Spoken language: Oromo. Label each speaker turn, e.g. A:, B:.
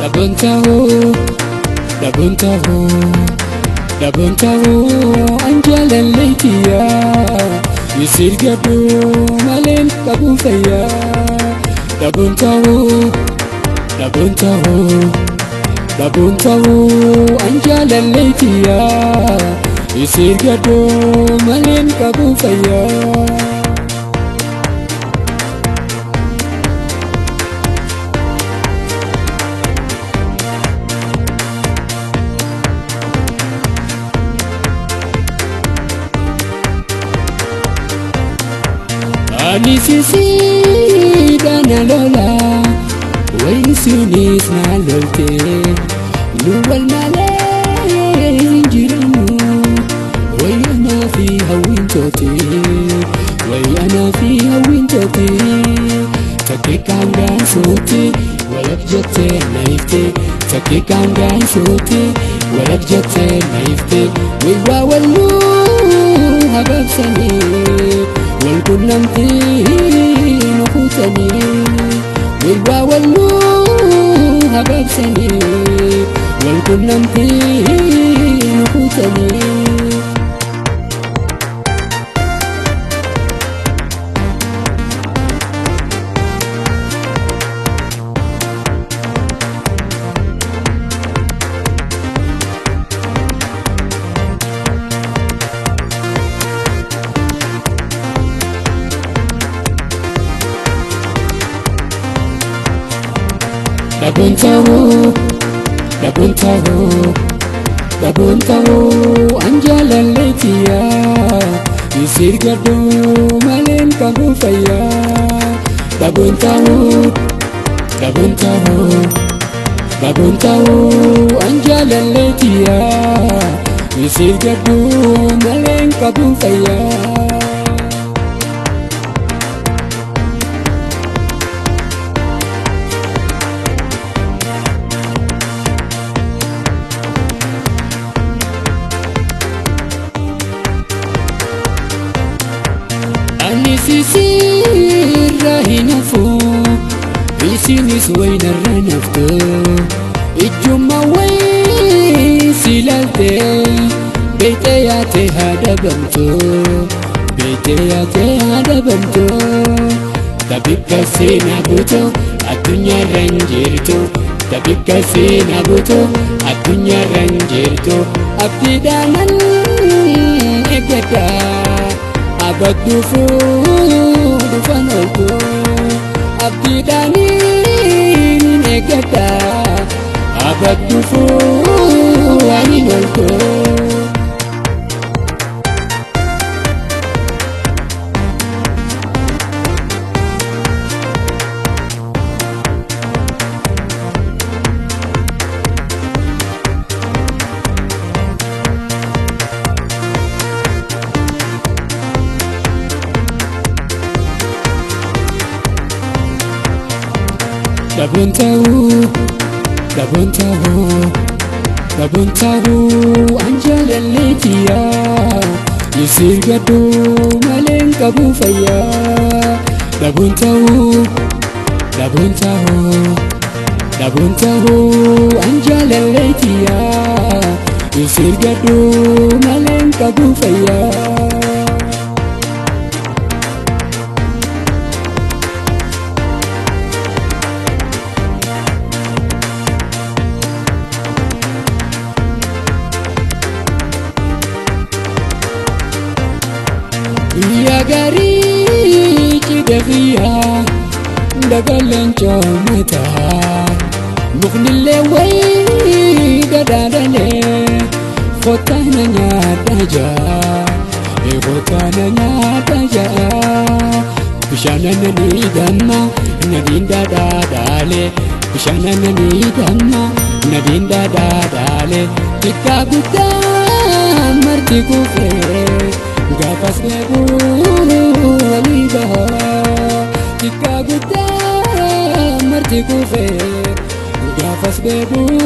A: Dhabuun ta'uu, dhabuun ta'uu, dhabuun ta'uu an jaalallee kiyyaa. Isir gadhuu maleen qabu fayyaa. Dhabuun ta'uu, dhabuun ta'uu, dhabuun ta'uu an jaalallee kiyyaa. Isir gadhuu maleen qabu fayyaa. Ani sisiidha na lola, wayisiinis na lolte, nu wal malee hin jirannu, wayi anaa fi hawwiin toote, wayi anaa fi hawwiin toote, takkee kaan gaansuuti, walak jettee na ifte, takkee kaan gaansuuti, walak jettee na ifte, waywaa walluu habaabsanii. Walqunnamtii nu kuutanii, waywaa walluu habaabsanii, walqunnamtii nu kuutanii. Dhabuun ta'uu, dhabuun ta'uu, dhabuun ta'uu an jaalallee kiyyaa. Isir gadhuu maleen qabu fayyaa. Dhabuun ta'uu, dhabuun ta'uu, dhabuun ta'uu an jaalallee kiyyaa. Isir gadhuu maleen qabu fayyaa. Ani sisirra hin hafu, isinis waynarra naftu, ijjumma wayi si ilaalte, beektee yaate haa dhabamtu, beektee yaate haa dhabamtu. Tabikka seenaa buutu addunyaarra hin jirtu, tabikka seenaa buutu addunyaarra hin jirtu. Abdiidhaanan eeggadha. Abad dhufuu dhufan ooltu, abdiidhaaniin eeggadha. Abad dhufuu waan hin ooltu. Dhabuun ta'uu, dhabuun ta'uu, dhabuun ta'uu an jaalallee kiyyaa. Isir gadhuu maleen qabu fayyaa. Dhabuun ta'uu, dhabuun ta'uu, dhabuun ta'uu an jaalallee kiyyaa. Isir gadhuu maleen qabu fayyaa. Guyyaa gaarii cidha kiyyaa dagaleen coomataa, muknillee wayii dhadhaadhalee kottaa na nyaadha jaa, kottaa na nyaadha jaa. Bishaan nani damma nadiin dhadhaadhaalee, bishaan nani damma nadiin dhadhaadhaalee, xiqqaa guddaa marti kufee gaafas dheebuu walii bahaa. Xiqqaa guddaa marti kufee gaafas dheebuu